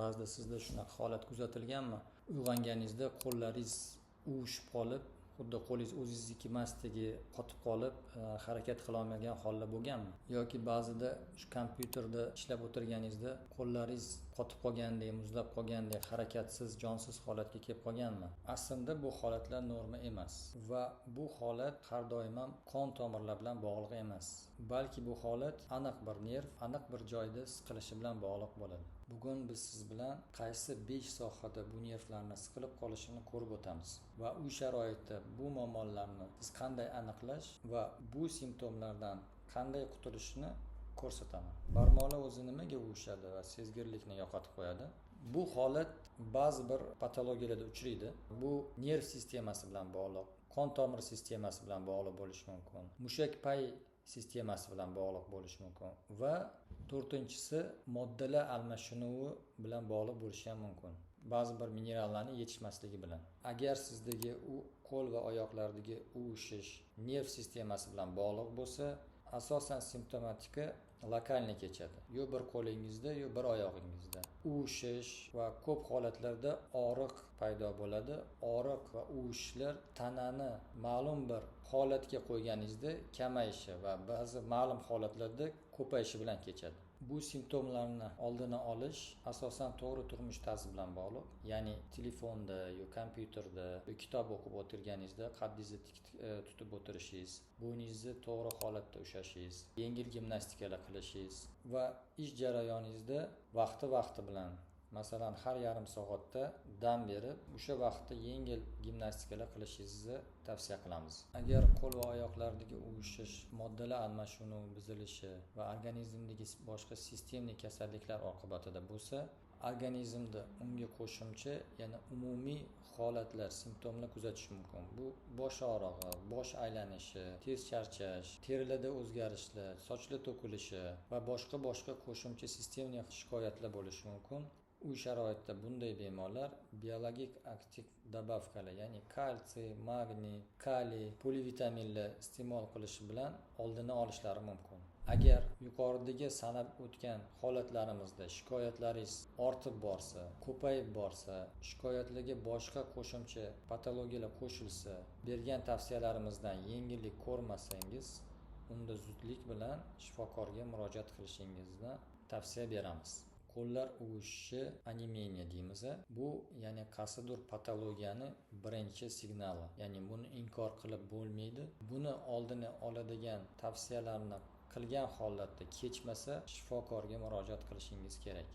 Ba'zida sizda shunaqa holat kuzatilganmi? Uyg'onganingizda qo'llaringiz uvushib qolib, xuddi qo'lingiz o'zingizniki emasdagi qotib qolib, harakat qilolmagan hollar bo'lganmi? Yoki ba'zida shu kompyuterda ishlab o'tirganingizda qo'llaringiz qotib qolgandek, muzlab qolgandek, harakatsiz, jonsiz holatga kelib qolganmi? Aslida bu holatlar norma emas va bu holat har doim ham qon tomirlar bilan bog'liq emas, balki bu holat aniq bir nerv, aniq bir joyda siqilishi bilan bog'liq bo'ladi. Bugun biz siz bilan qaysi 5 sohada bu nervlarni siqilib qolishini ko'rib o'tamiz va uy sharoitida bu muammolarni siz qanday aniqlash va bu simptomlardan qanday qutulishni ko'rsataman. Barmoqlar o'zi nimaga uvishadi va sezgirlikni yo'qotib qo'yadi? Bu holat ba'zi bir patologiyalarda uchraydi. Bu nerv sistemasi bilan bog'liq, qon tomir sistemasi bilan bog'liq bo'lishi mumkin, mushak pay sistemasi bilan bog'liq bo'lishi mumkin va to'rtinchisi moddalar almashinuvi bilan bog'liq bo'lishi ham mumkin. Ba'zi bir minerallarning yetishmasligi bilan. Agar sizdagi u qo'l va oyoqlardagi uvishish nerv sistemasi bilan bog'liq bo'lsa, asosan simptomatika lokalni kechadi. Yo bir qo'lingizda, yo bir oyog'ingizda. Uvishish va ko'p holatlarda og'riq paydo bo'ladi. Og'riq va uvishlar tanani ma'lum bir holatga qo'yganingizda kamayishi va ba'zi ma'lum holatlarda ko'payishi bilan kechadi. Bu simptomlarni oldini olish asosan to'g'ri turmush tarzi bilan bog'liq. Ya'ni telefonda yo kompyuterda yo kitob o'qib o'tirganingizda qaddingizni tik tutib o'tirishingiz, bo'yningizni to'g'ri holatda ushlashingiz, yengil gimnastikalar qilishingiz va ish jarayoningizda vaqti-vaqti bilan, masalan, har yarim soatda dam berib, o'sha vaqtda yengil gimnastikalar qilishingizni tavsiya qilamiz. Agar qo'l va oyoqlardagi uvishish, moddalar almashinuvi buzilishi va organizmdagi boshqa sistemli kasalliklar oqibatida bo'lsa, organizmda unga qo'shimcha yana umumiy holatlar, simptomlar kuzatish mumkin. Bu bosh og'rig'i, bosh aylanishi, tez charchash, terilarda o'zgarishlar, sochlar to'kilishi va boshqa qo'shimcha sistemli shikoyatlar bo'lishi mumkin. Uy sharoitida bunday bemorlar biologik aktiv добавка lar, ya'ni kalsiy, magniy, kaliy, polivitaminlar iste'mol qilishi bilan oldini olishlari mumkin. Agar yuqoridagi sanab o'tgan holatlarimizda shikoyatlaringiz ortib borsa, ko'payib borsa, shikoyatlarga boshqa qo'shimcha patologiyalar qo'shilsa, bergan tavsiyalarimizdan yengillik ko'rmasangiz, unda zudlik bilan shifokorga murojaat qilishingizni tavsiya beramiz. Qo'llar uvishishi онемение deymiz. Bu ya'ni qaysidir patologiyani birinchi signali. Ya'ni buni inkor qilib bo'lmaydi. Buni oldini oladigan tavsiyalarni qilgan holatda kechmasa, shifokorga murojaat qilishingiz kerak.